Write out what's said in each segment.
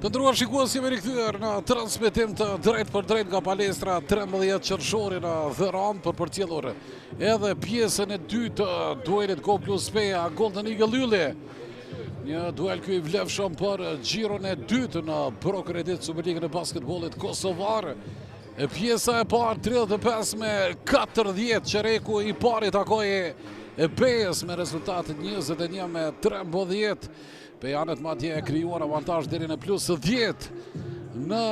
Të nderuar shikues jemi rikthyer në transmetim të drejtpërdrejtë nga palestra 13 qershori në Therandë për përcjellur edhe pjesën e dytë të duelit Go Plus Peja Golden Eagle Ylli. Një duel ky i vlefshëm për xhiron e dytë në ProCredit Superligën e basketbollit kosovar. E pjesa e parë 35 me 40 çereku i parë i takoi e Pejës me rezultat 21 me 13. Pejanët madje e krijuan avantazh deri në plus 10 në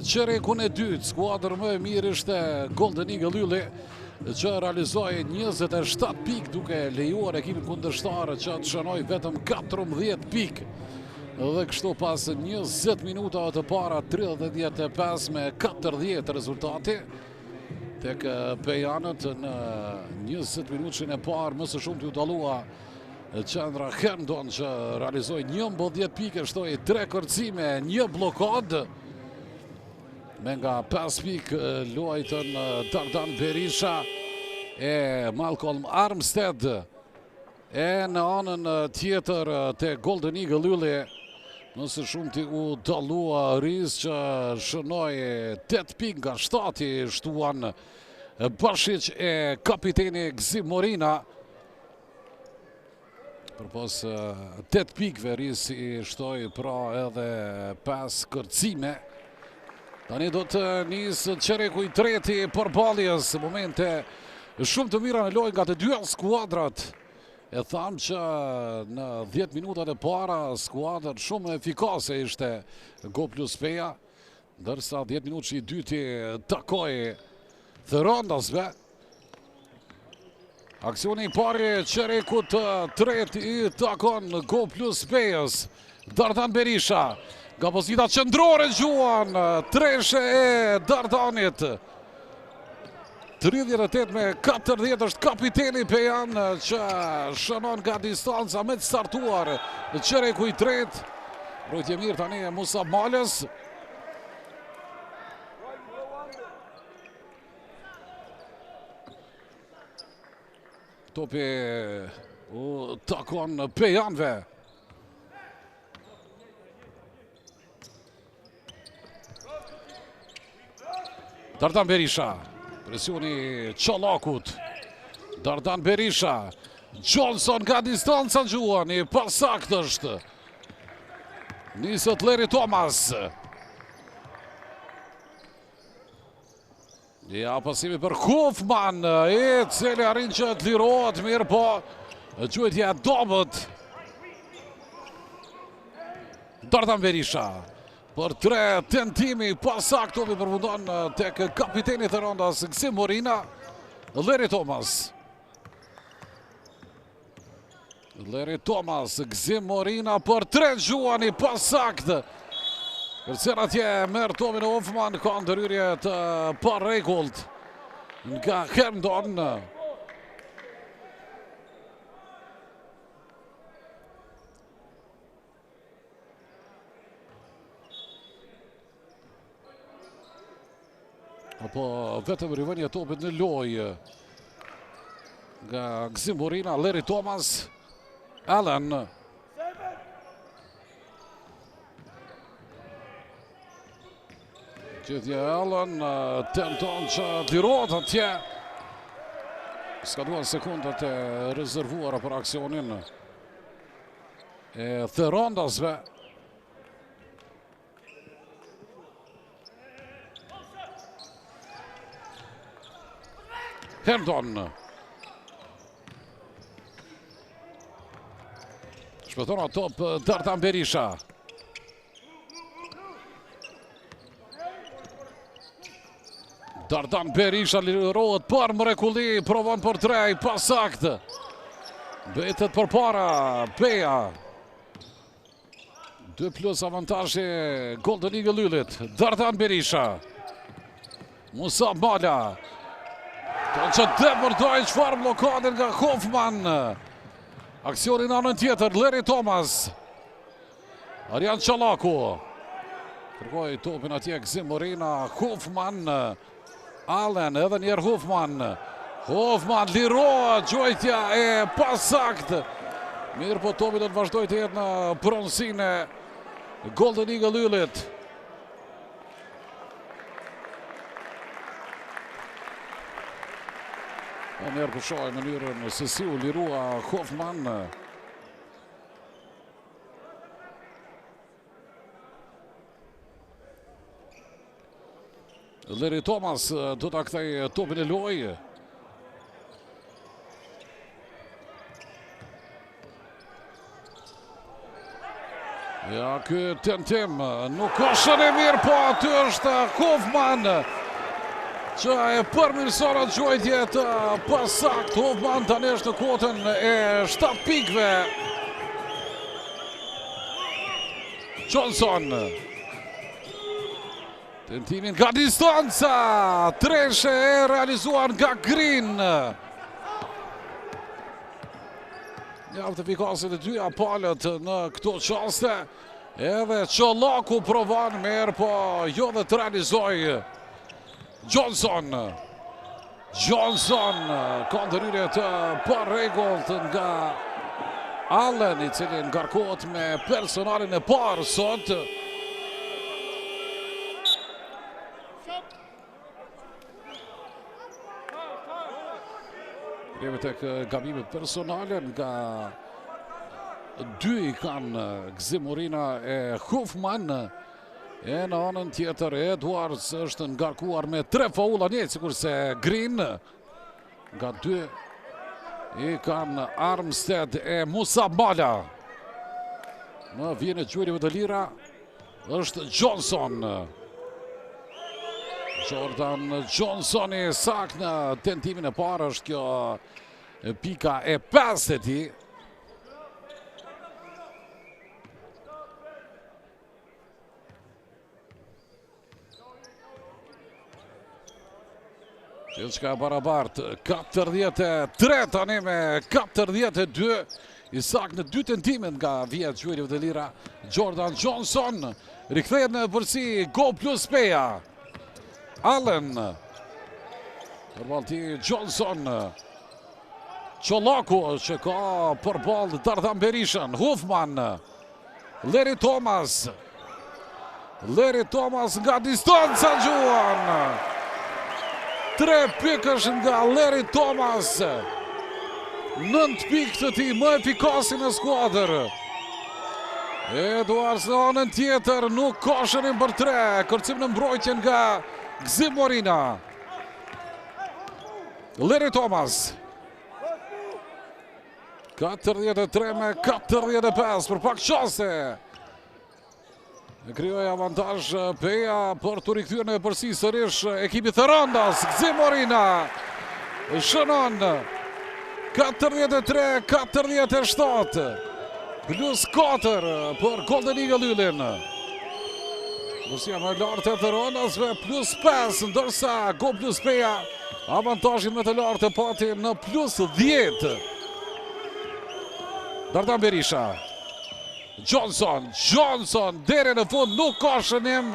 çerekun e dytë. Skuadër më e mirë ishte Golden Eagle Ylli që realizoi 27 pikë duke lejuar ekipin kundërshtar që të shënojë vetëm 14 pikë. Dhe kështu pas 20 minutave të para 35 me 40 rezultati tek Pejanët në 20 minutëshin e parë më së shumti u dallua Qendra Herndon që realizoi 11 pikë, shtoi 3 kërcime, një bllokadë. Me nga 5 pikë luajtën Dardan Berisha e Malcolm Armstead. E në anën tjetër te Golden Eagle Ylli, më së shumti u dallua Riz që shënoi 8 pikë nga 7 i shtuan Bashiq e kapiteni Gzim Morina. Përpos 8 pikëve, Riz i shtoi pra edhe 5 kërcime. Tani do të nisë çereku i tretë i përballjes, momente shumë të mira në lojë nga të dyja skuadrat. E thamë që në 10 minutat e para skuadër shumë efikase ishte Go Plus Peja, ndërsa 10 minutëshi i dytë i takoi Therandasve. Aksioni i parë i çerekut të tretë i takon Go Plus Pejës. Dardan Berisha, nga pozita qendrore gjuan, treshe e Dardanit. 38 me 40 është kapiteni Pejan që shënon nga distanca me të startuar çereku i tretë. Mbrojtje mirë tani e Musa Malës. Topi u takon Pejanve. Dardan Berisha, presioni Çollakut. Dardan Berisha, Johnson nga distanca gjuan, i pasaktë është. Niset Larry Thomas. Ja, pasimi për Hoffman, i cili arrin që të lirohet, mirëpo, gjuajtja e dobët. Dardan Berisha, për tre tentimi, pasaktë, topi përfundon tek kapiteni therandas, Gzim Morina, Larry Thomas. Larry Thomas, Gzim Morina për tre gjuan i pasaktë. Kërcen atje, merr topin Hoffman, ka ndërhyrje të parregullt nga Herndon. Apo vetëm rivënia e topit në lojë nga Gzim Morina, Larry Thomas, Allen. Gjithnjë Allen, tenton që të lirohet atje. Skaduan sekundat e rezervuara për aksionin e Therandasve. Herndon. Shpëton atë top Dardan Berisha. Dardan Berisha lirohet për mrekulli, provon për tre, i pasaktë. Mbetet përpara, Peja. 2 plus avantazhi Golden Eagle Yllit. Dardan Berisha. Musa Mala. Tenton që të depërtojë çfarë bllokade nga Hoffman. Aksioni në anën tjetër, Larry Thomas. Arjan Çollaku. Kërkoi topin atje Gzim Morina, Hoffman. Allen, edhe njëherë Hoffman. Hoffman lirohet, gjuajtja e pasaktë. Mirëpo topi do të vazhdojë të jetë në pronësinë e Golden Eagle Yllit. Po mirë po shohim mënyrën se si u lirua Hoffman. Larry Thomas do ta kthejë topin në lojë. Ja, ky tentim nuk është shumë i mirë, po aty është Hoffman që e përmirëson atë gjuajtje të pasaktë. Hoffman tani është në kuotën e 7 pikëve. Johnson. Tentimin nga distanca, treshe e realizuar nga Green. Mjaft efikase të dyja palët në këto çaste. Edhe Çollaku provon mirë, po jo dhe të realizojë. Johnson. Johnson ka ndërhyrje të parregullt nga Allen, i cili ngarkohet me personalin e parë sot. Jemi tek gabimet personale nga dy i kanë Gzim Morina e Hoffman e në anën tjetër Edwards është ngarkuar me tre faulla njëjtë sikurse Green nga dy i kanë Armstead e Musa Mala në vijën e gjuajtjeve të lira është Johnson. Jordan Johnson i saktë në tentimin e parë është kjo pika e pestë e tij. Gjithçka e barabartë, 43 tani me 42, i saktë në dy tentimet nga vija e gjuajtjeve të lira, Jordan Johnson, rikthehet në epërsi, Go Plus Peja, Allen, përballë tij Johnson, Çollaku që ka përballë Dardan Berishën, Hoffman, Larry Thomas. Larry Thomas nga distanca gjuan. Tre pikësh nga Larry Thomas. 9 pikë të tij, më efikasi në skuadër. Edwards në anën tjetër, nuk ka shënim për tre. Kërcim në mbrojtje nga Gzim Morina. Larry Thomas. 43 me 45 për pak çaste. E krijoi avantazh Peja për t'u rikthyer në epërsi sërish ekipi therandas Gzim Morina shënon 43 47 plus 4 për Golden Eagle Yllin. Epërsia më e lartë e theranasve plus 5 ndërsa Go Plus Peja Avantazhin më të lartë e pati në plus 10. Dardan Berisha. Johnson, Johnson, deri në fund nuk ka shënim.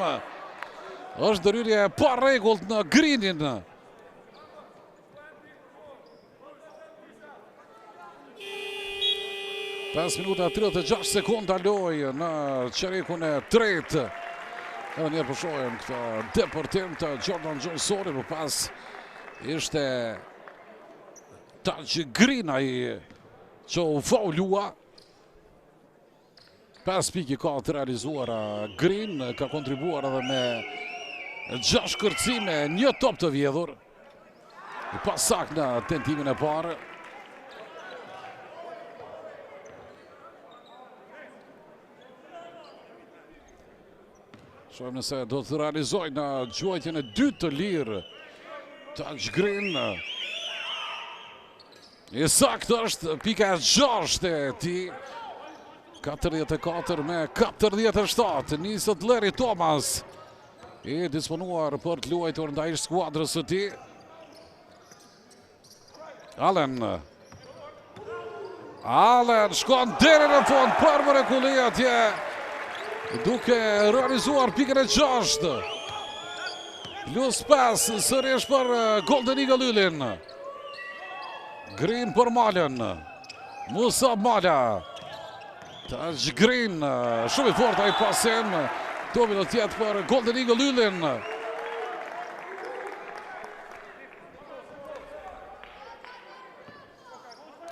Është ndërhyrje e parregullt në Greenin. 5 minuta 36 sekonda lojë në çerekun e tretë. Edhe njëherë po shohim këtë depërtim të Jordan Johnsonit, më pas ishte Taj Green ai që u faulua. 5 pikë i ka të realizuara Green, ka kontribuar edhe me 6 kërcime, një top të vjedhur. I pasaktë në tentimin e parë. Shohim nëse do të realizojë në gjuajtjen e dytë të lirë. Taj Green. I saktë është pika e gjashtë e tij. 44 me 47. Niset Larry Thomas. I disponuar për të luajtur ndaj skuadrës së tij. Allen. Allen shkon deri në fund për mrekulli atje. Duke realizuar pikën e gjashtë. Plus 5 sërish për eh, Golden Eagle Yllin. Green për Malën. Musa Mala. Taj Green, shumë i fortë ai pasim. Topi do të jetë për Golden Eagle Yllin.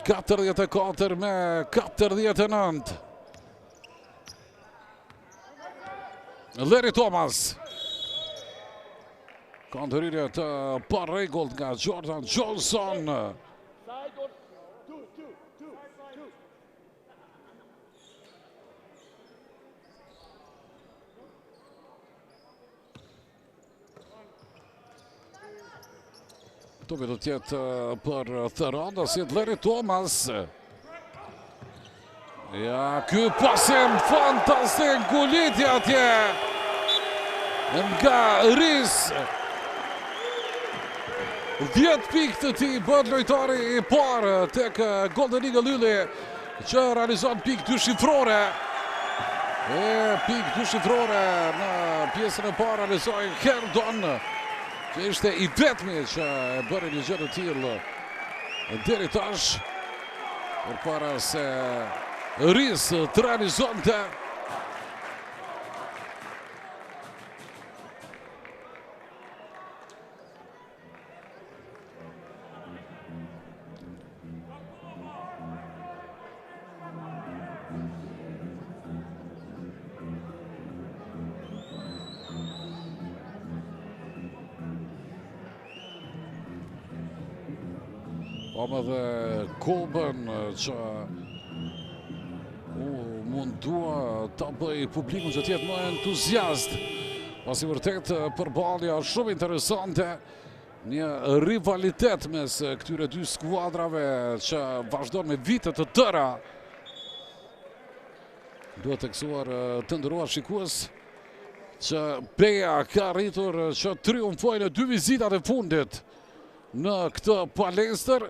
44 me 49. Larry Thomas. Ka ndërhyrje të parregullt nga Jordan Johnson. Topi do të jetë për Therandasit Larry Thomas. Ja, ky pasim fantastik guliti atje nga Riz. 10 pikë të tij bëhet lojtari i parë tek Golden Eagle Ylli që realizon pikë dyshifrore. E pikë dyshifrore në pjesën e parë realizoi Herdon që ishte i vetmi që e bëri një gjë të tillë deri tash përpara se Riz të realizonte Pamë edhe Kobën që u mundua ta bëjë publikun që të jetë më entuziast. Pasi vërtet përballja shumë interesante, një rivalitet mes këtyre dy skuadrave që vazhdon me vite të tëra. Duhet theksuar të nderuar shikues që Peja ka arritur që triumfojë në dy vizitat e fundit në këtë palestër.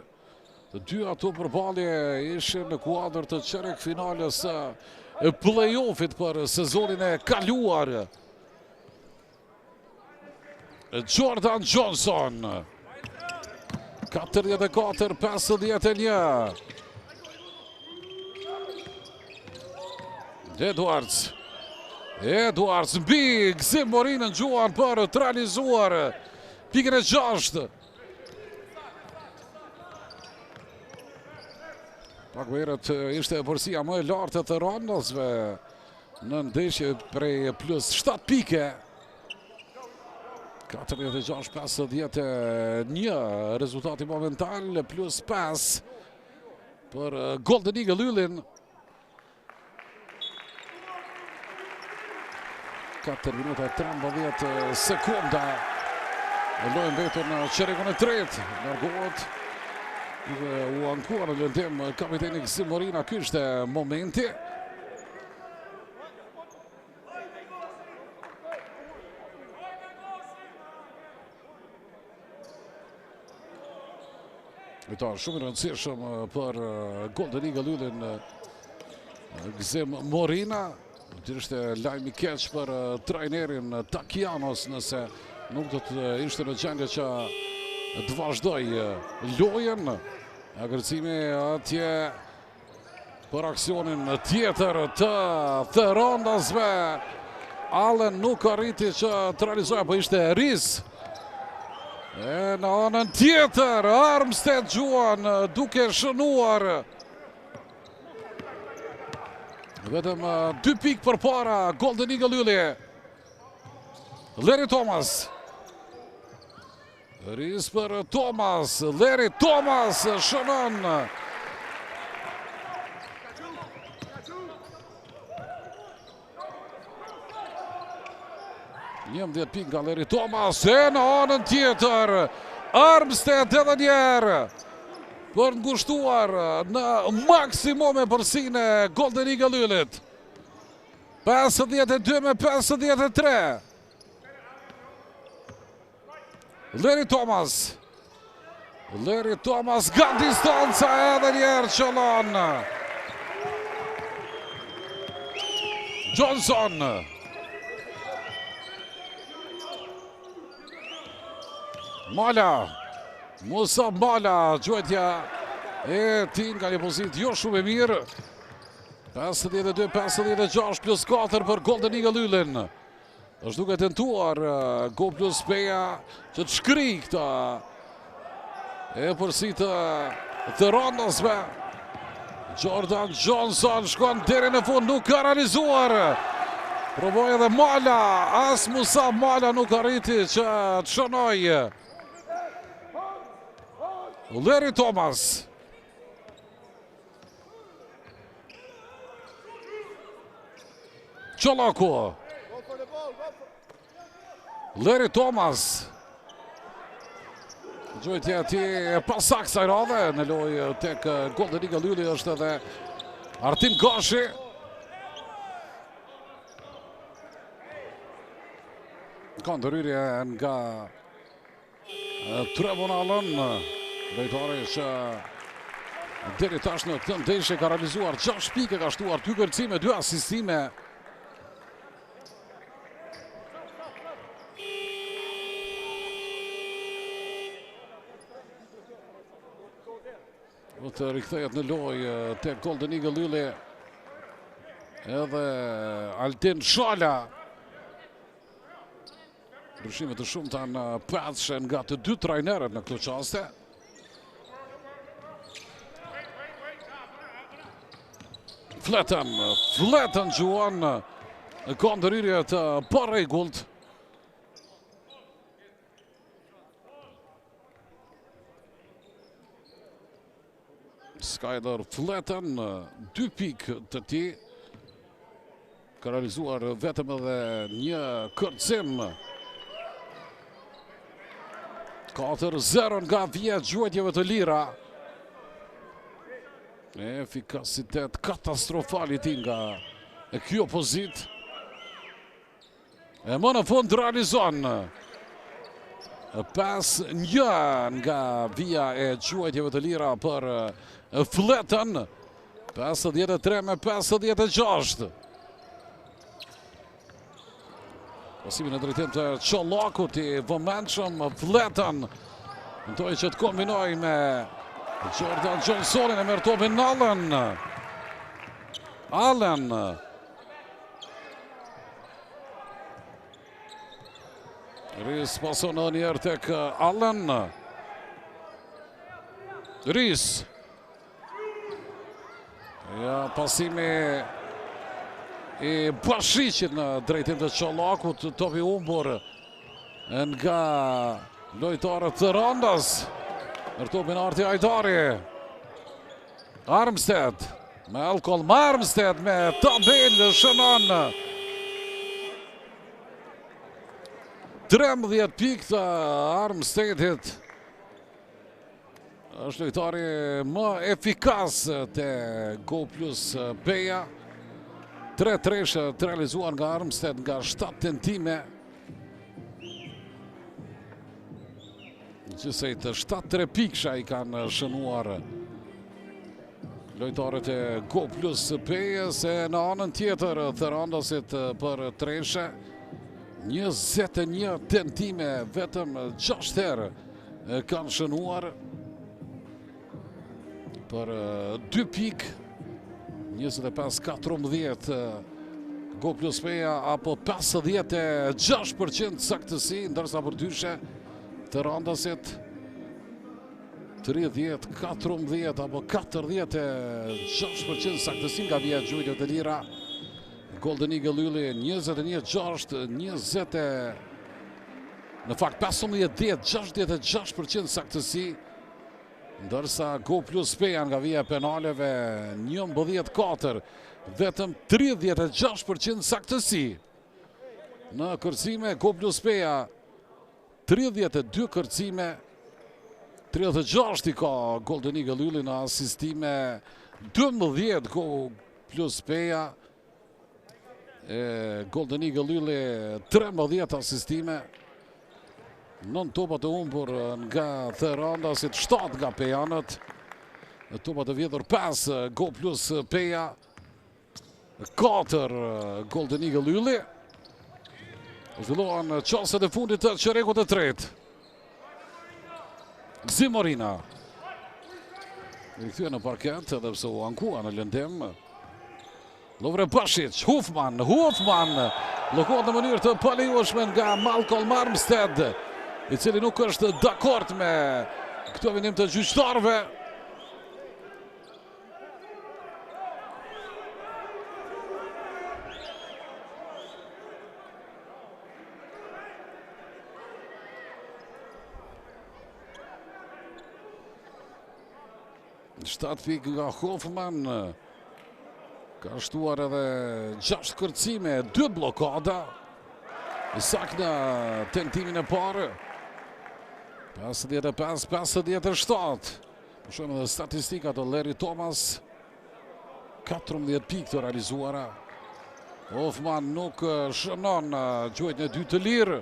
Të dy ato përballje ishin në kuadër të çerekfinales së play-offit për sezonin e kaluar. Jordan Johnson. 44-51. Edwards. Edwards mbi Gëzim Morinën gjuan për të realizuar pikën e gjashtë. Pak më herët ishte epërsia më e lartë e Therandasve në ndeshje prej plus 7 pike. 46-51 rezultati momental plus 5 për Golden Eagle Yllin. 4 minuta 13 sekonda. Lojë mbetur në çerekun e tretë. Largohet. Duke u ankuar në lëndim kapiteni Gëzim Morina. Ky ishte momenti. Lojtar shumë i rëndësishëm për Golden Eagle Yllin Gëzim Morina. Do të ishte lajm i keq për trajnerin Takianos nëse nuk do të ishte në gjendje që të vazhdojë lojën. Kërcimi atje Për aksionin tjetër të Therandasve, Allen nuk arriti që të realizojë, po ishte Riz. E në anën tjetër, Armstead gjuan duke shënuar. Vetëm dy pikë përpara, Golden Eagle Ylli. Larry Thomas. Riz për Thomas, Larry Thomas shënon. 11 pikë nga Larry Thomas, e në anën tjetër, Armstead edhe njëherë, për ngushtuar në maksimum epërsinë e Golden Eagle Yllit. 52 me 53. Larry Thomas. Larry Thomas nga distanca edhe njëherë qëllon. Johnson. Mala. Musa Mala, gjuajtja e tij nga një pozitë jo shumë e mirë. 52-56 plus 4 për Golden Eagle Yllin. Është duke tentuar eh, Go Plus Peja që të shkrijë këtë epërsi të Therandasve. Jordan Johnson shkon deri në fund, nuk ka realizuar. Provoi edhe Mala, as Musa Mala nuk arriti që të shënojë. Larry Thomas. Çollaku. Larry Thomas. Gjuajtja e tij e pasaktë kësaj radhe në lojë tek Golden Eagle Ylli është edhe Artin Gashi. Ka ndërhyrje nga Trevon Allen, lojtari që deri tash në këtë ndeshje ka realizuar 6 pikë, ka shtuar 2 kërcime, 2 asistime. Do të rikthehet në lojë te Golden Eagle Ylli edhe Altin Shala. Ndryshime të shumta në pesëshe nga të dy trajnerët në këto çaste. Fletën, Fletën gjuan ka ndërhyrje të parregullt. Skyler Fletën, dy pikë të tij. Ka realizuar vetëm edhe një kërcim. 4-0 nga vija e gjuajtjeve të lira. Efikasitet katastrofal i tij nga kjo pozitë. E më në fund realizon 5-1 nga vija e gjuajtjeve të lira për Fletën. 53 me 56. Pasimi në drejtim të Çollakut i vëmendshëm Fletën. Tentoi që të kombinojë me Jordan Johnsonin e merr topin Allen. Allen. Rhys pason edhe njëherë tek Allen. Rhys. Ja, pasimi i Bashiqit në drejtim të Çollakut, topi i humbur nga lojtarët therandas. Merr topin Arti Ajdari. Armstead, Malcolm Armstead me tabelë shënon 13 pikë të Armsteadit. Është lojtari më efikas te Go Plus Peja. 3 treshe të realizuar nga Armstead nga 7 tentime. Gjithsej të 7 tre pikësha i kanë shënuar lojtarët e Go Plus Pejës e në anën tjetër therandasit për treshe 21 tentime vetëm 6 herë kanë shënuar për 2 pikë 25-14 Go Plus Peja apo 56% saktësi ndërsa për dyshe therandasit 30, 14 apo 46% saktësi nga vija e gjuajtjeve të lira. Golden Eagle Ylli 21, 6, 20 në fakt 15, 10, 66% saktësi. Ndërsa Go Plus Peja nga vija e penaleve 11-4, vetëm 36% saktësi. Në kërcime Go Plus Peja 32 kërcime, 36 i ka Golden Eagle Ylli në asistime 12 Go Plus Peja. E Golden Eagle Ylli 13 asistime. 9 topa të humbur nga therandasit, 7 nga pejanët. Topa të vjedhur 5 Go Plus Peja. 4 Golden Eagle Ylli. Zhvillohen çastet e fundit të çerekut të tretë. Gzim Morina. Rikthyer në parket edhe pse u ankua në lëndim. Lovre Bashic, Hoffman, Hoffman, bllokohet në mënyrë të palejueshme nga Malcolm Armstead, i cili nuk është dakord me këtë vendim të gjyqtarëve. 7 pikë nga Hoffman. Ka shtuar edhe 6 kërcime, 2 blokada. I saktë në tentimin e parë. 55, 57. Po shohim edhe statistikat e Larry Thomas. 14 pikë të realizuara. Hoffman nuk shënon gjuajtjen e dytë të lirë.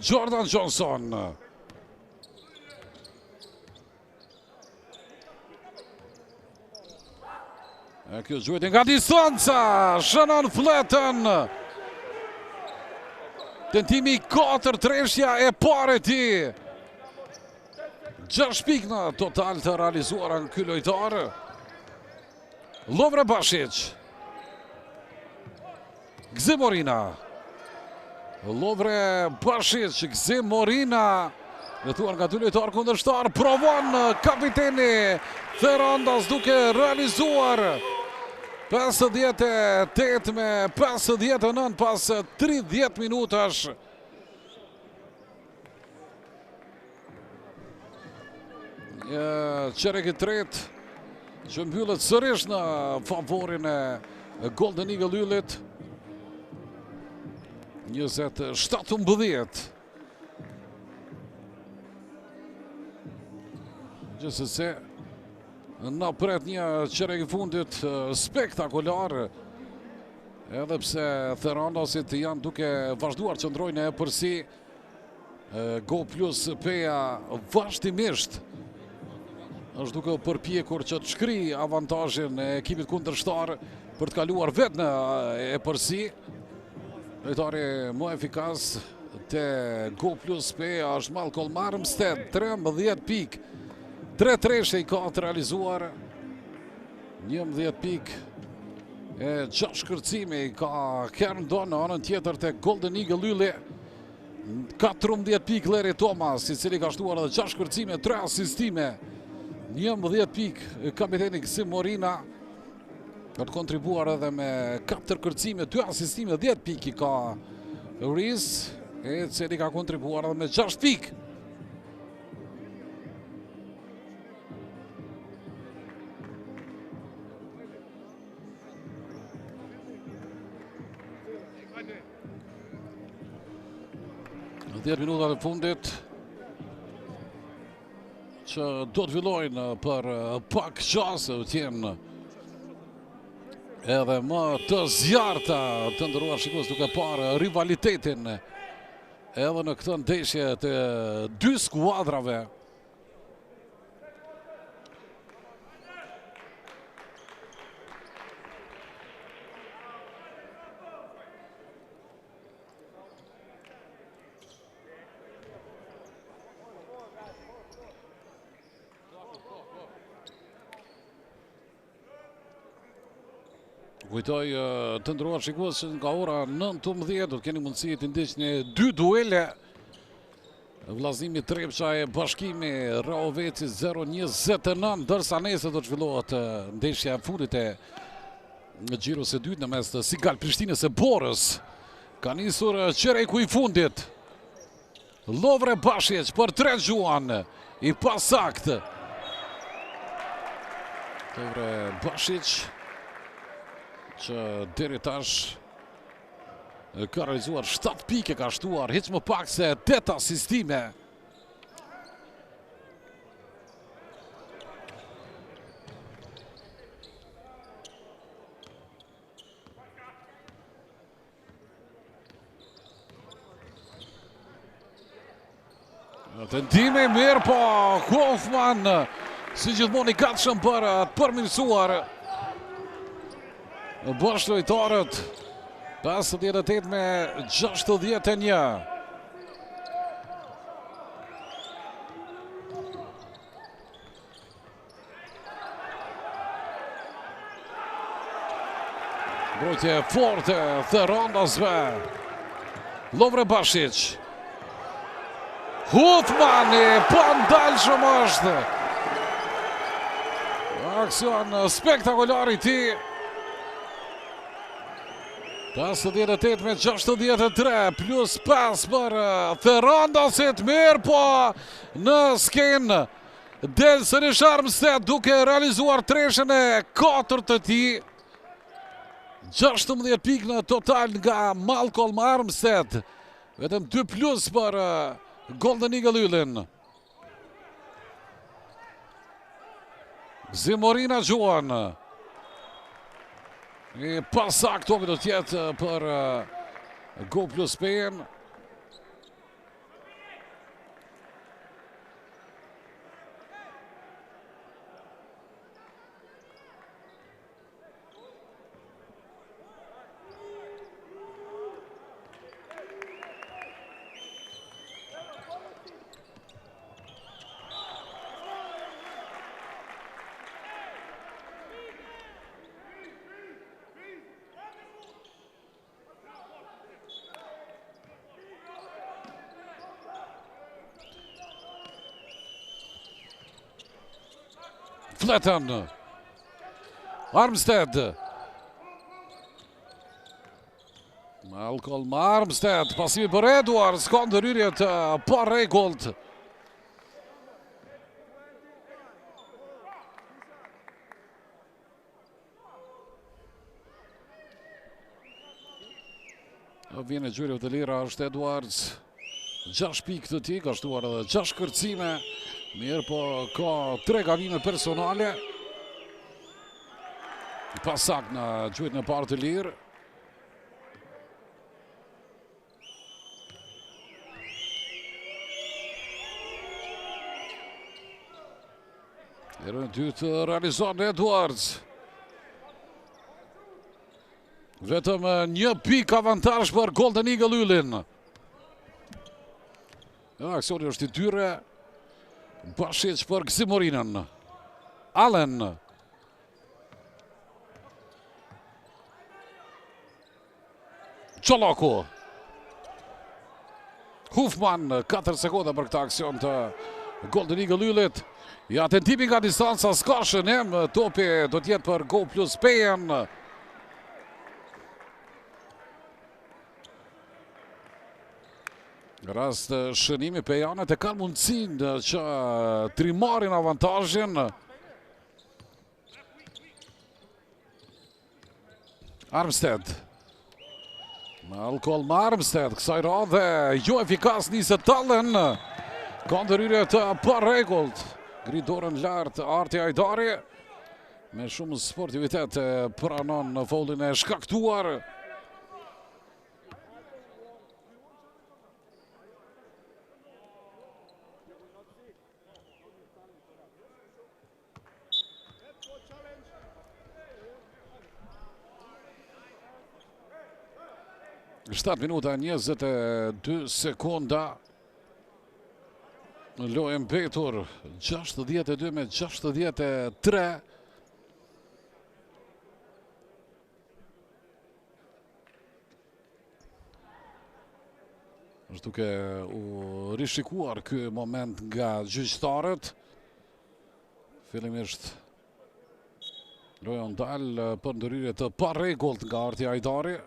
Jordan Johnson. E kjo gjuajtje nga distanca, shënon fletën. Tentimi 4, treshja e parë e tij. 6 pikë në total të realizuara nga ky lojtar. Lovre Bashic. Gzim Morina. Lovre Bashic, Gzim Morina. Rrethuar nga dy lojtarë kundërshtarë, provon kapiteni Therandas duke realizuar 58 me 59 pas 30 minutash. Një çerek i tretë që mbyllet sërish në favorin e Golden Eagle Yllit. 20-17. Gjithsesi, na pret një çerek i fundit spektakolar. Edhe pse Therandasit janë duke vazhduar qëndrojnë në epërsi. Go Plus Peja vazhdimisht është duke u përpjekur që të shkrijë avantazhin e ekipit kundërshtar për të kaluar vetë në epërsi. Lojtari më efikas te Go Plus Peja është Malcolm Armstead, 13 pikë, 3 treshe i ka të realizuar, 11 pikë e 6 kërcime i ka Herndon në anën tjetër te Golden Eagle Ylli. 14 pikë Larry Thomas, i cili ka shtuar edhe 6 kërcime, 3 asistime. 11 pikë kapiteni Gzim Morina. Ka të kontribuar edhe me 4 kërcime, 2 asistime, 10 pikë i ka Riz, i cili ka kontribuar edhe me 6 pikë. Në 10 minutat e fundit që do të fillojnë për pak çaste do të jenë edhe më të zjarrta të nderuar shikues duke parë rivalitetin edhe në këtë ndeshje të dy skuadrave. Kujtoj të nderuar shikues që nga ora 19 do të keni mundësi të ndiqni dy duele Vëllazërimi Trepça e Bashkimi Rahoveci 0-29 ndërsa nesër do të zhvillohet ndeshja e fundit e xhiros së dytë në mes të Sigal Prishtinës e Borës. Ka nisur çereku i fundit. Lovre Bashiq për tre gjuan i pasaktë. Lovre Bashiq që deri tash ka realizuar 7 pikë ka shtuar hiç më pak se 8 asistime. Tentimi mirë, po Hoffman si gjithmonë i gatshëm për të përmirësuar bashkëlojtarët 58 me 61. Mbrojtje e fortë e Therandasve. Lovre Bashiq. Huffman i pandalshëm është. Aksion spektakolar i tij. 58 me 63 plus 5 për Therandasit mirëpo në skenë del sërish Armstead duke realizuar treshen e 4 të tij 16 pikë në total nga Malcolm Armstead vetëm 2 plus për Golden Eagle Yllin Gëzim Morina gjuan. I pasaktë topi do t'jetë për Go Plus Pejën. Fletën. Armstead. Malcolm Armstead, pasimi për Edwards, ka ndërhyrje të parregullt. Në vijën e gjuajtjeve të lira është Edwards. 6 pikë të tij, ka shtuar edhe 6 kërcime. Mirëpo ka 3 gabime personale. Pasaktë në gjuajtjen e parë të lirë. Herën e dytë realizon Edwards. Vetëm një pikë avantazh për Golden Eagle Yllin. Aksioni është i tyre. Bashiq për Gëzim Morinën. Allen. Çollaku. Huffman, 4 sekonda për këtë aksion të Golden Eagle Yllit. Ja, tentimi nga distanca, s'ka shënim, topi do t'jetë për Go Plus Pejën. Rast shënimi pejanët e kanë mundësinë që të rimarrin avantazhin. Armstead. Malcolm Armstead, kësaj radhe, jo efikas niset Allen. Ka ndërhyrje të parregullt. Ngri dorën lart Arti Ajdari. Me shumë sportivitet e pranon në faullin e shkaktuar. 7 minuta 22 sekonda në lojë mbetur 62 me 63 Është duke u rishikuar ky moment nga gjyqtarët. Fillimisht loja u ndal për ndërhyrje të parregullt nga Arti Ajdari.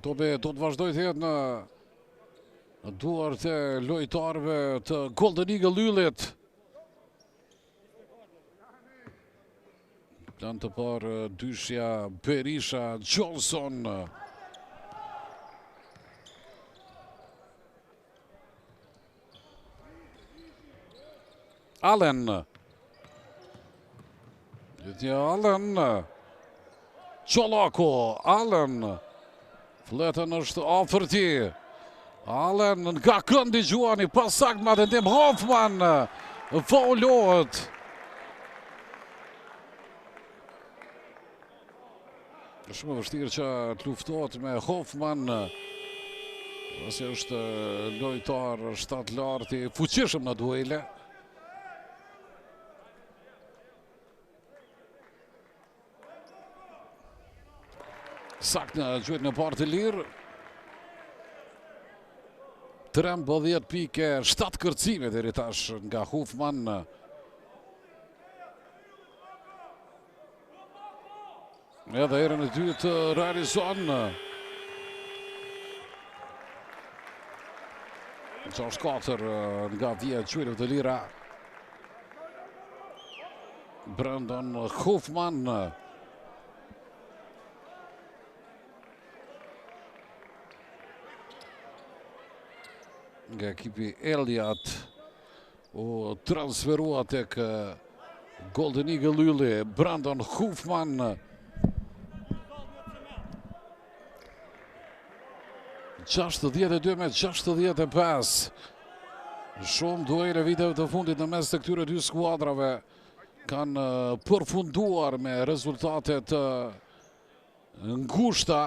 Topi do të vazhdojë të jetë në duart e lojtarëve të Golden Eagle Yllit. Plan të parë dyshja Berisha Johnson. Allen. Gjithnjë Allen. Çollaku, Allen. Fletën është afër tij. Allen nga këndi gjuan i pasaktë me tentim Hoffman faulohet. Shumë e vështirë që të luftohet me Hoffman. Pasi është lojtar shtatlartë i fuqishëm në duele. Saktë në gjuajtjen e parë të lirë. 13 pikë 7 kërcime deri tash nga Hoffman. Edhe herën e dytë realizon. 6-4 nga vija e gjuajtjeve të lira. Brandon Hoffman. Nga ekipi Elliot u transferua tek Golden Eagle Ylli, Brandon Hoffman. 62 me 65. Shumë duele viteve të fundit në mes të këtyre dy skuadrave kanë përfunduar me rezultate të ngushta.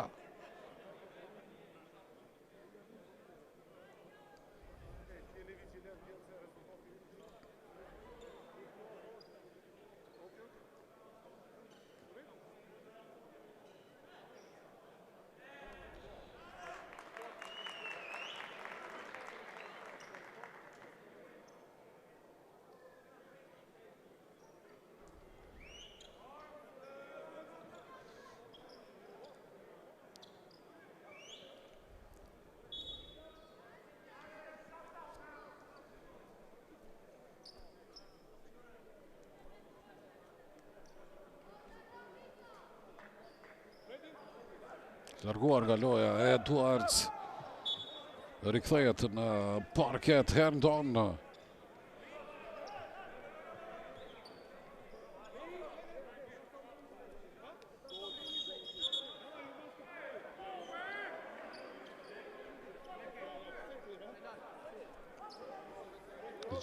Larguar nga loja Edwards. Rikthehet në parket Herndon.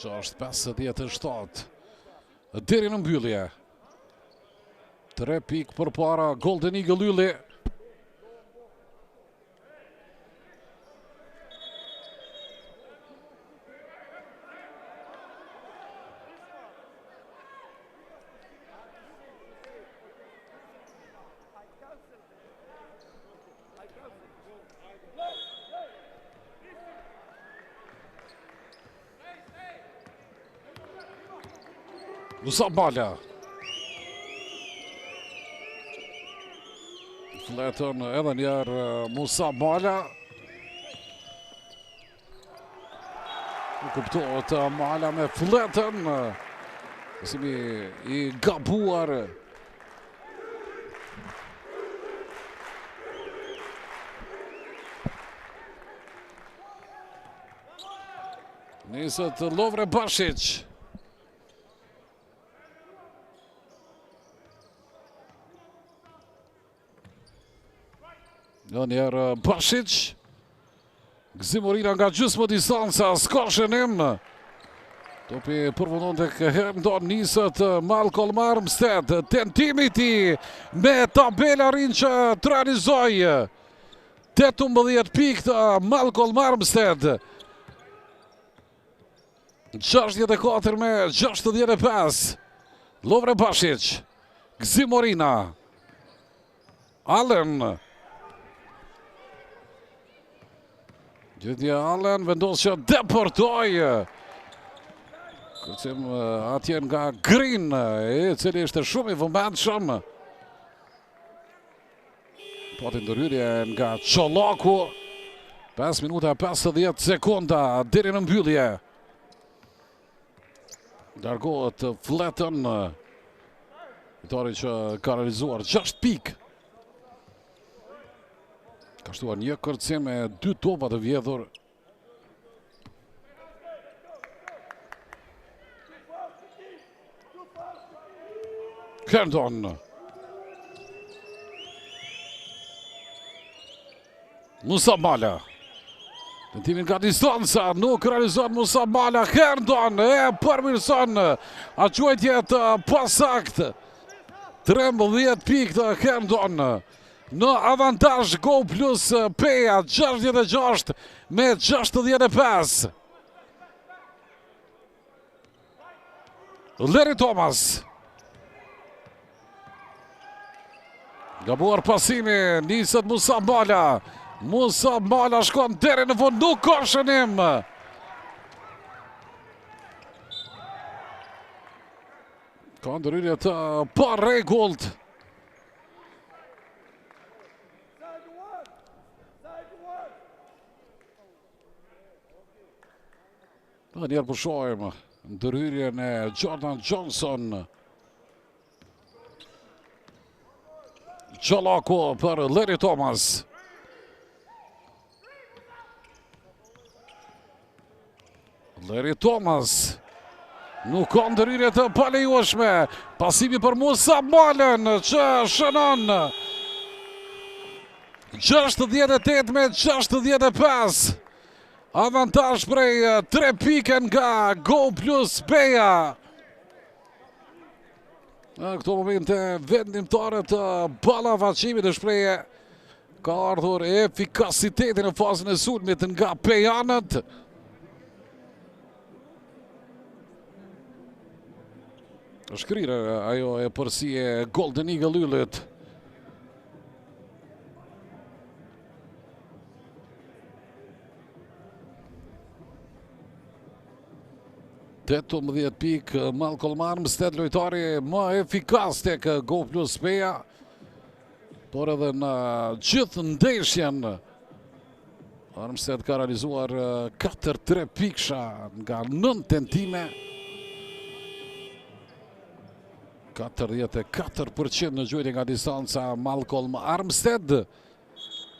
Gjashtë 57 Deri në mbyllje. 3 pikë përpara Golden Eagle Ylli. Musa Mala. Fletën edhe njëherë Musa Mala. Nuk kuptohet Mala me fletën. Pasimi i gabuar. Niset Lovre Bashiq. Edhe njëherë Bashiq. Gëzim Morina nga gjysmë distanca, s'ka shënim. Topi përfundon tek Herndon, niset Malcolm Armstead, tentimi i tij me tabelë arrin që të realizojë. 18 pikë të Malcolm Armstead. 64 me 65. Lovre Bashiq, Gëzim Morina, Allen. Gjithnjë Allen vendos që depërtojë. Kërcim atje nga Green, i cili ishte shumë i vëmendshëm. Pati ndërhyrje nga Çollaku. 5 minuta 50 sekonda deri në mbyllje. Largohet Fletën. Lojtari që ka realizuar 6 pikë. Ka shtuar një kërcim e dy topa të vjedhur. Herndon. Musa Mala. Tentimi nga distanca, nuk realizon Musa Mala, Herndon e përmirëson atë gjuajtje të pasaktë. 13 pikë të Herndon në avantazh Go Plus Peja 66 me 65. Larry Thomas. Gabuar pasimi, niset Musa Mala. Musa Mala shkon deri në fund, nuk ka shënim. Ka ndërhyrje të parregullt. Edhe njëherë po shohim ndërhyrjen e Jordan Johnson. Çollaku për Larry Thomas. Larry Thomas. Nuk ka ndërhyrje të palejueshme. Pasimi për Musa Malën që shënon. 68 me 65. Avantazh prej 3 pike nga Go Plus Peja. Në këto momente vendimtare të ballafaqimit në shprehje ka ardhur efikasiteti në fazën e sulmit nga pejanët. Shkrirë ajo epërsi e Golden Eagle Yllit. 18 pikë Malcolm Armstead, lojtari më efikas tek Go Plus Peja, por edhe në gjithë ndeshjen Armstead ka realizuar 4 3 pikësha nga 9 tentime. 44% në gjuajtje nga distanca Malcolm Armstead.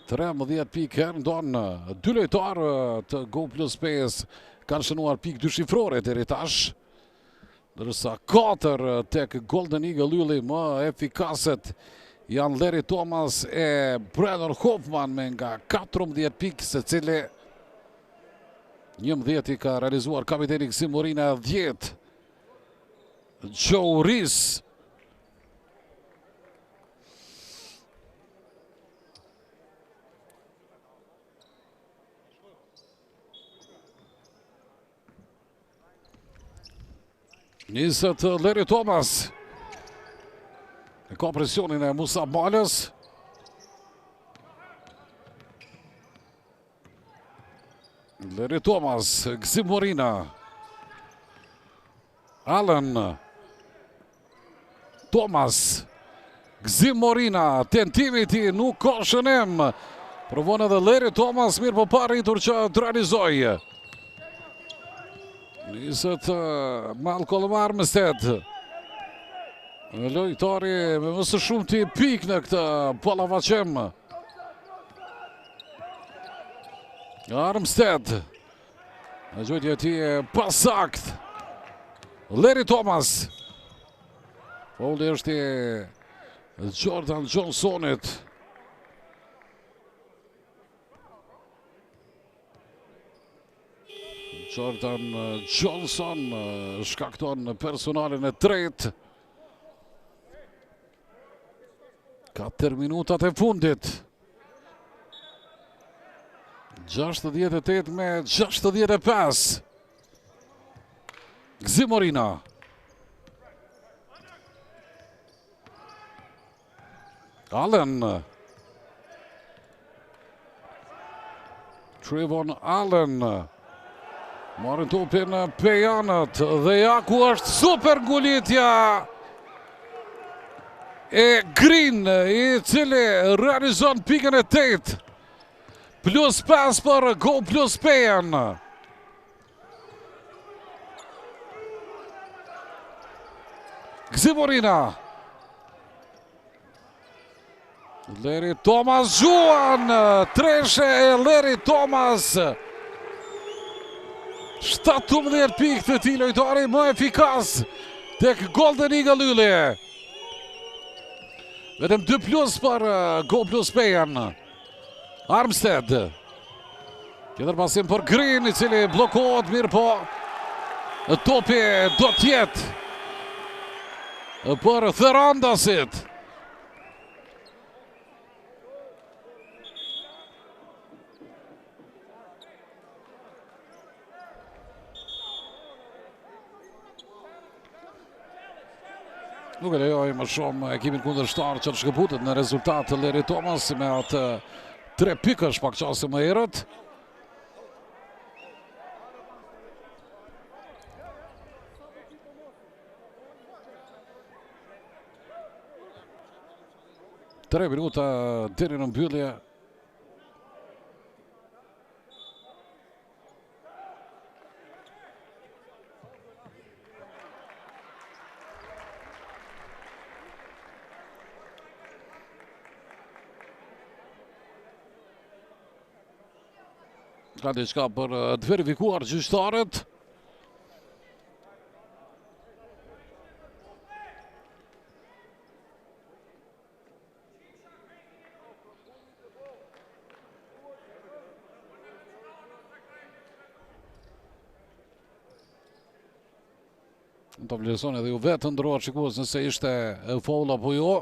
13 pikë Herndon, dy lojtarë të Go Plus Pejës kanë shënuar pikë dyshifrore deri tash. Ndërsa 4 tek Golden Eagle Ylli më efikaset janë Larry Thomas e Brandon Hoffman me nga 14 pikë secili 11 i ka realizuar kapiteni Gëzim Morina 10 Joe Rees Niset Larry Thomas. E ka presionin e Musa Malës. Larry Thomas, Gëzim Morina. Allen. Thomas. Gëzim Morina, tentimi i tij nuk ka shënim. Provon edhe Larry Thomas, mirëpo pa arritur që të realizojë. Niset eh, Malcolm Armstead. Lojtari me më së shumti pikë në këtë ballafaqim. Armstead. Në gjuajtje e tij e pasaktë. Larry Thomas. Faulli është i Jordan Johnsonit. Jordan Johnson shkakton personalen e tretë. 4 minutat e fundit. 68 me 65. Gëzim Morina. Allen. Trevon Allen. Marrin topin pejanët dhe ja ku është super ngulitja e Green i cili realizon pikën e 8 plus 5 për Go Plus Pejën. Gëzim Morina. Larry Thomas gjuan, treshe e Larry Thomas. 17 pikë të tij lojtari më efikas tek Golden Eagle Ylli. Vetëm 2 plus për eh, Go Plus Pejën. Armstead. Tjetër pasim për Green, i cili bllokohet mirëpo topi do të jetë për therandasit. Nuk e lejoi më shumë ekipin kundërshtar që të shkëputet në rezultat të Larry Thomas me atë trepikësh pak çaste më herët. Tre minuta deri në mbyllje. Ka diçka për eh, të verifikuar gjyqtarët. Mund ta vlerësoni edhe ju vetë të nderuar shikues nëse ishte faul apo jo.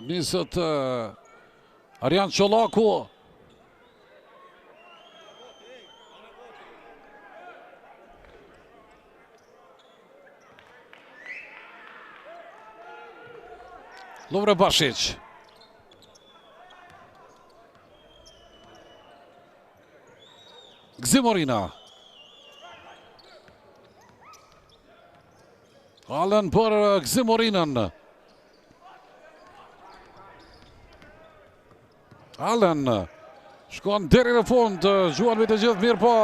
Niset Arjan Çollaku. Lovre Bashiq. Gëzim Morina. Allen për Gëzim Morinën. Allen shkon deri në fund, gjuan mbi të gjithë mirëpo,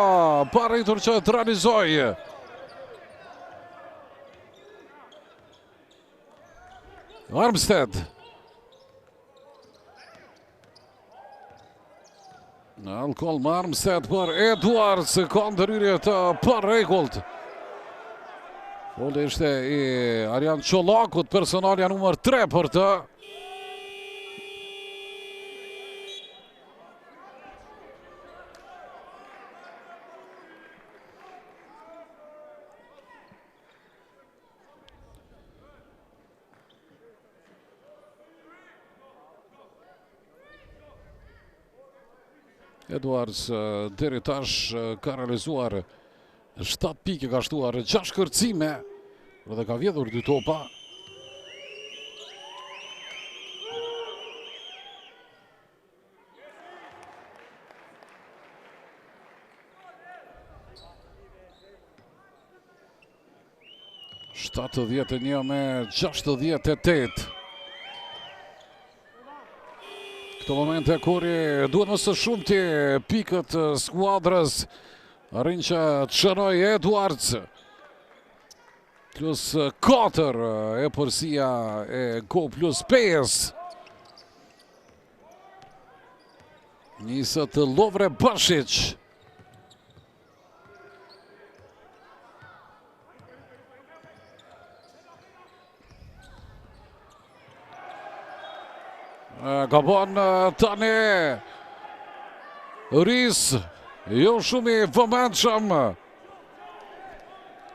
pa arritur që të realizojë. Armstead. Në Malcolm Armstead për Edwards, ka ndërhyrje të parregullt. Faulli ishte i Arjan Çollakut, personalja numër 3 për të. Edwards deri tash ka realizuar 7 pikë, ka shtuar 6 kërcime dhe ka vjedhur 2 topa. 71 me 68. Këto momente kur i duhet më së shumti pikët skuadrës, arrin që të shënojë Edwards. Plus 4 epërsia e Go Plus 5. Niset Lovre Bashiq. Gabon tani Ris Jo shumë i vëmendshëm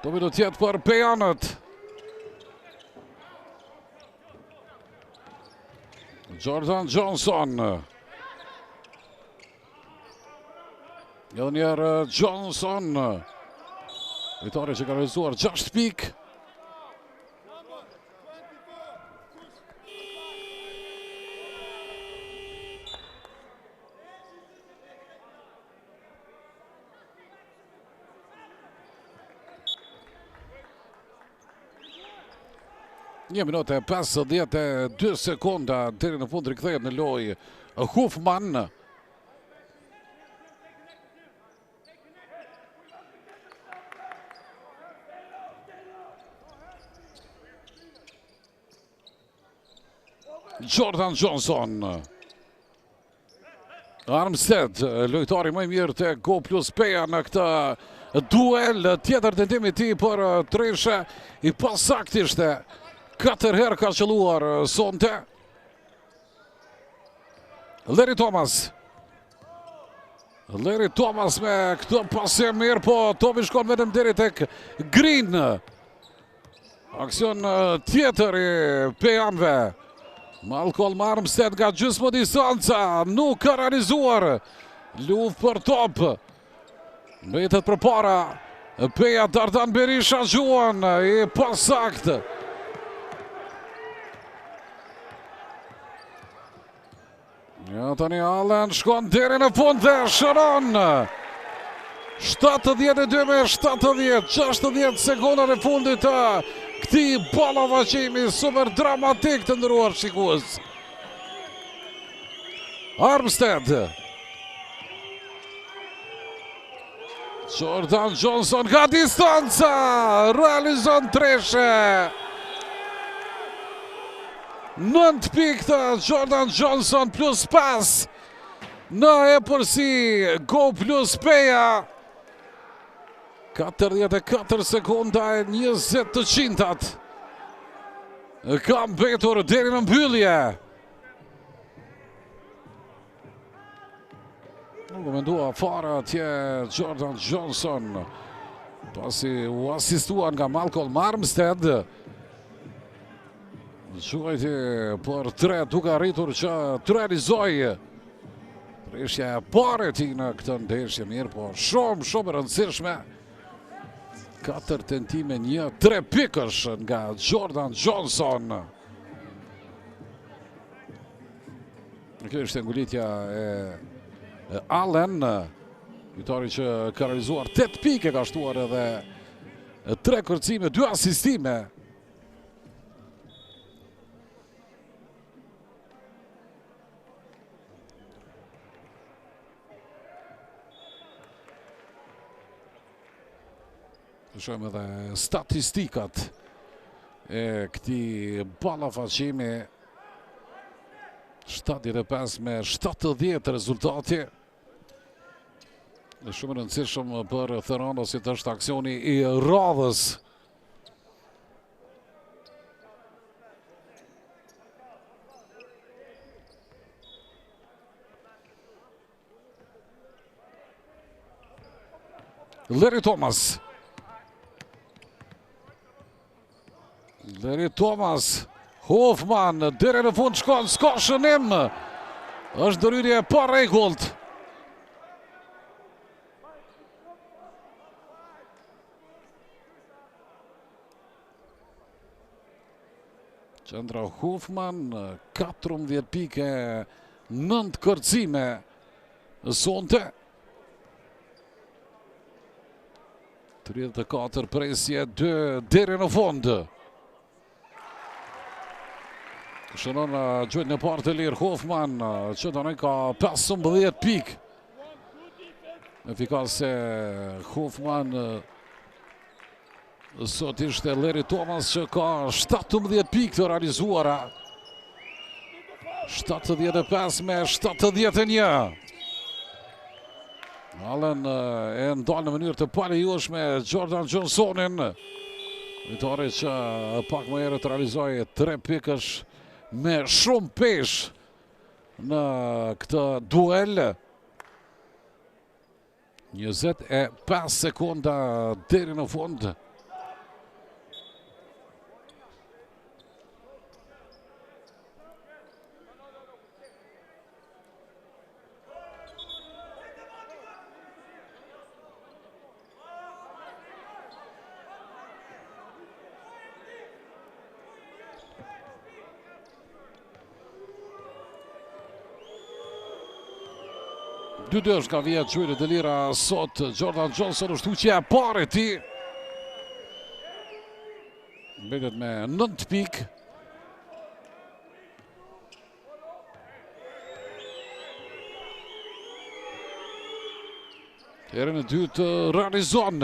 Topi do të jetë për pejanët Jordan Johnson Edhe njëherë Johnson. Lojtari që ka realizuar 6 pikë. Një minutë e 52 sekonda deri në fund rikthehet në lojë Hufman. Jordan Johnson. Armstead, lojtari më i mirë te Go Plus Peja në këtë duel. Tjetër tentim i tij për treshe i pasaktë ishte. Katër herë ka qëlluar sonte. Larry Thomas. Larry Thomas me këtë pasim mirë, po topi shkon vetëm deri tek Green. Aksion tjetër i Pejanve. Malcolm Armstead nga gjysmë distanca, nuk ka realizuar. Luftë për top. Mbetet përpara. Peja Dardan Berisha gjuan i pasaktë. Ja tani Allen shkon deri në fund dhe shënon. 72 me 70, 60 sekondat e fundit të këtij ballafaqimi super dramatik të nderuar shikues. Armstead. Jordan Johnson nga distanca, realizon treshe. 9 pikë të Jordan Johnson plus 5 në epërsi Go Plus Peja. 44 sekonda e 20 të qindtat. Ka mbetur deri në mbyllje. Nuk u mendua fare atje Jordan Johnson pasi u asistua nga Malcolm Armstead. Gjuajti për tre duke arritur që të realizojë treshja e parë e tij në këtë ndeshje mirë, po shumë, shumë e rëndësishme. 4 tentime, një trepikësh nga Jordan Johnson. Kjo ishte ngulitja e Allen, lojtari që ka realizuar 8 pikë, ka shtuar edhe 3 kërcime, 2 asistime. Shohim edhe statistikat e këtij ballafaqimi. 75 me 70 rezultati. Dhe shumë rëndësishëm për therandasit është aksioni i radhës. Larry Thomas. Larry Thomas. Hoffman, deri në fund shkon, s'ka shënim. Është ndërhyrje e parregullt. Qendra Hoffman, 14 pikë, 9 kërcime sonte. 34 presje, 2 deri në fund. Shënon gjuajtjen e parë të lirë Hoffman, që tani ka 15 pikë. Efikase Hoffman sot ishte Larry Thomas që ka 17 pikë të realizuara. 75 me 71. Allen e ndal në mënyrë të palejueshme Jordan Johnsonin. Lojtari që pak më herët realizoi 3 pikësh me shumë peshë në këtë duel. 25 sekonda deri në fund. Dy dysh nga vija e gjuajtjeve të lira sot Jordan Johnson është huqja e parë e tij. Mbetet me 9 pikë. Herën e dytë realizon.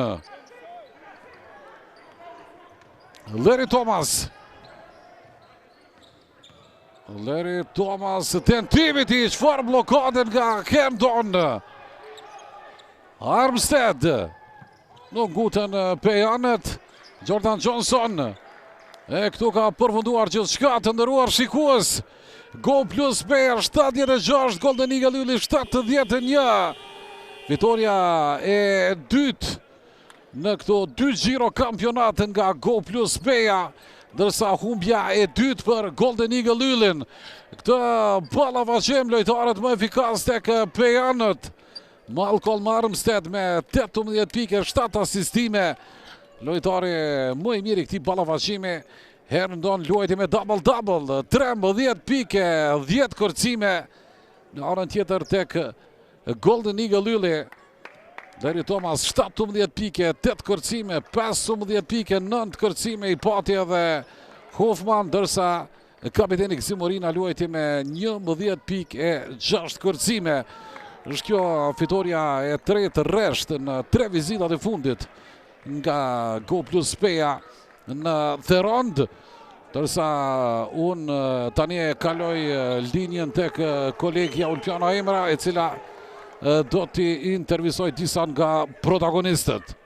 Larry Thomas. Larry Thomas, tentimi i tij, çfarë bllokade nga Herndon. Armstead. Nuk nguten pejanët. Jordan Johnson. E këtu ka përfunduar gjithçka të nderuar shikues. Go Plus Peja 76, Golden Eagle Ylli 71. Fitoria e dytë në këto dy xhiro kampionat nga Go Plus Peja, ndërsa humbja e dytë për Golden Eagle Yllin. Këtë ballafaqim lojtarët më efikas tek pejanët. Malcolm Armstead me 18 pikë 7 asistime. Lojtari më i mirë i këtij ballafaqimi. Herndon luajti me double-double, 13 pikë, 10 kërcime. Në anën tjetër tek Golden Eagle Ylli. Larry Thomas 17 pikë, 8 kërcime, 15 pikë, 9 kërcime i pati edhe Hoffman, ndërsa kapiteni Gëzim Morina luajti me 11 pikë e 6 kërcime. Është kjo fitoria e tretë rresht në tre vizitat e fundit nga Go Plus Peja në Therandë. Ndërsa unë tani e kaloj linjën tek kolegja Ulpiana Emra, e cila do t'i intervistoj disa nga protagonistët.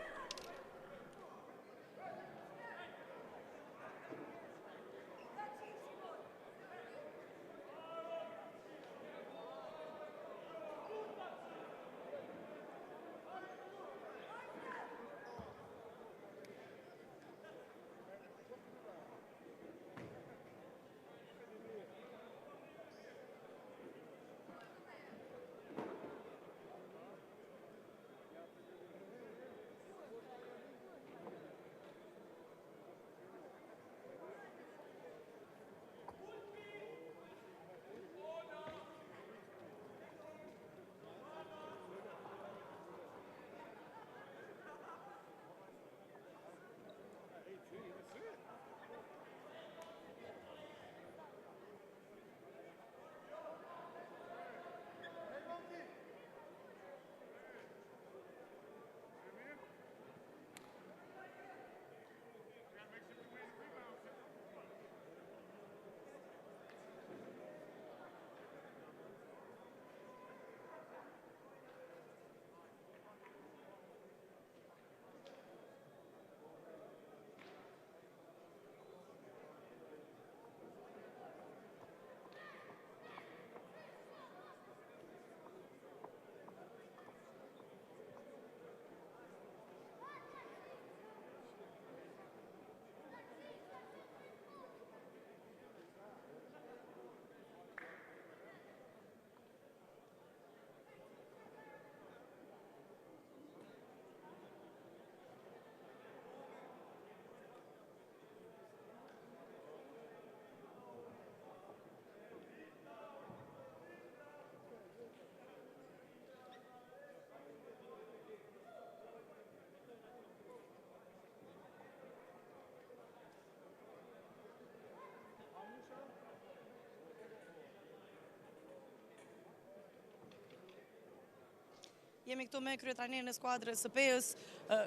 Jemi këtu me kryetrajnerin e skuadrës së Pejës.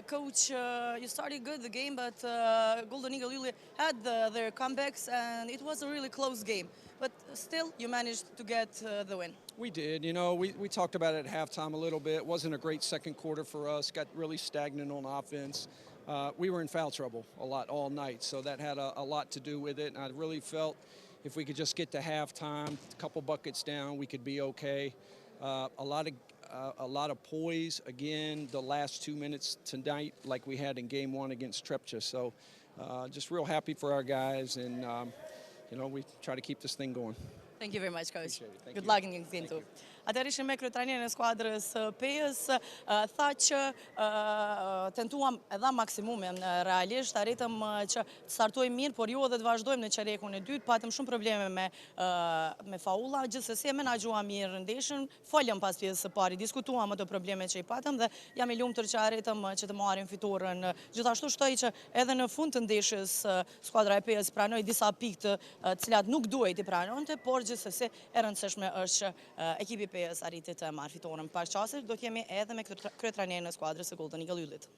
Coach, you started good the game, but Golden Eagle Ylli had their comebacks and it was a really close game. But still, you managed to get the win. We did. You know, we, we talked about it at halftime a little bit. It wasn't a great second quarter for us. Got really stagnant on offense. We were in foul trouble a lot all night, so that had a, a lot to do with it. And I really felt if we could just get to halftime, a couple buckets down, we could be okay. A lot of a lot of poise again the last 2 minutes tonight, like we had in game one against Trepça. So just real happy for our guys, and we try to keep this thing going. Thank you very much, coach. Appreciate it. Thank Good you. luck in game two. Atëherë ishim me kryetrajnerin e skuadrës Pejës, tha që tentuam edhe maksimumin realisht, arritëm që të startojmë mirë, por jo edhe të vazhdojmë në çerekun e dytë, patëm shumë probleme me me faulla, gjithsesi e menaxhuam mirë ndeshjen, folëm pas pjesës së parë, diskutuam ato probleme që i patëm dhe jam i lumtur që arritëm që të marrim fitoren. Gjithashtu shtoi që edhe në fund të ndeshjes skuadra e Pejës pranoi disa pikë të cilat nuk duhej t'i pranonte, por gjithsesi e rëndësishme është që ekipi i Pejës arriti të marrë fitoren. Pas çastesh do të jemi edhe me kryetrajnerin e skuadrës së Golden Eagle Yllit.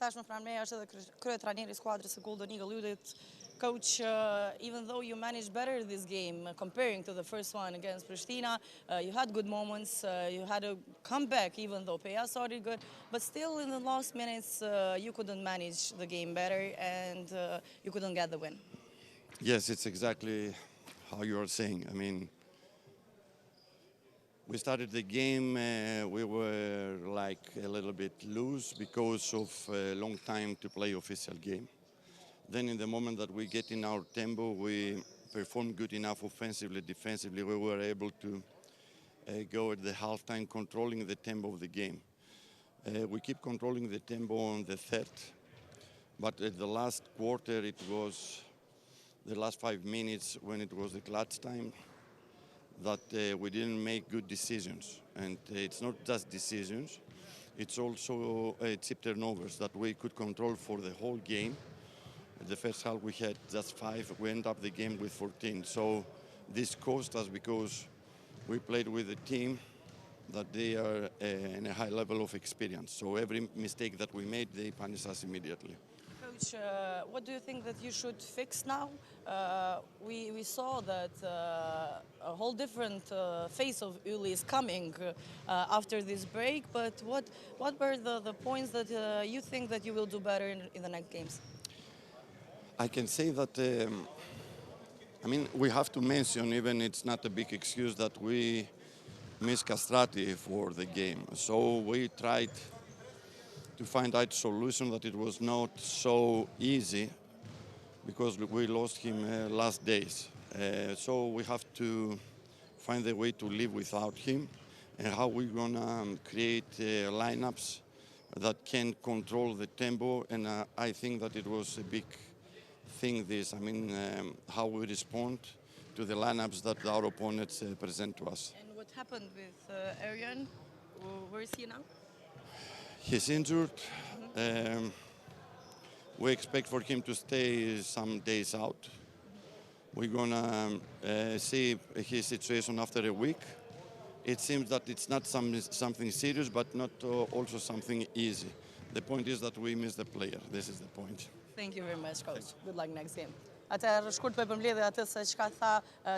Tashmë pranë meje është edhe kryetrajneri i skuadrës së Golden Eagle Yllit. Coach, even though you managed better this game comparing to the first one against Pristina, you had good moments, you had a comeback even though Peja started good, but still in the last minutes you couldn't manage the game better and you couldn't get the win. Yes, it's exactly how you are saying. I mean, we started the game, we were like a little bit loose because of a long time to play official game. Then in the moment that we get in our tempo, we perform good enough offensively, defensively. We were able to go at the halftime controlling the tempo of the game. We keep controlling the tempo on the third, but at the last quarter it was the last 5 minutes when it was the clutch time that we didn't make good decisions. And it's not just decisions, it's also chip turnovers that we could control for the whole game. The first half we had just five, we end up the game with 14. So this cost us because we played with a team that they are in a high level of experience. So every mistake that we made, they punish us immediately. Coach, what do you think that you should fix now? We saw that a whole different face of Ylli is coming after this break, but what were the points that you think that you will do better in the next games? I can say that, I mean, we have to mention, even it's not a big excuse, that we miss Kastrati for the game. So we tried to find out solution that it was not so easy because we lost him last days. So we have to find a way to live without him and how we're gonna create lineups that can control the tempo. And I think that it was a big thing this, I mean, how we respond to the lineups that our opponents present to us. And what happened with Arian? Where is he now? He's injured. We expect for him to stay some days out. We're gonna see his situation after a week. It seems that it's not something serious, but not also something easy. The point is that we miss the player. This is the point. Thank you very much, coach. Good luck next game. Atëherë shkurt po e përmbledhë atë se çka tha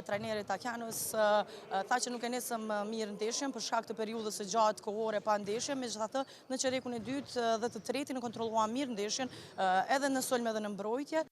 trajneri Takianos, tha që nuk e nisëm mirë ndeshjen për shkak të periudhës së gjatë kohore pa ndeshje, megjithatë në çerekun e dytë dhe të tretin e kontrolluam mirë ndeshjen edhe në sulm edhe në mbrojtje.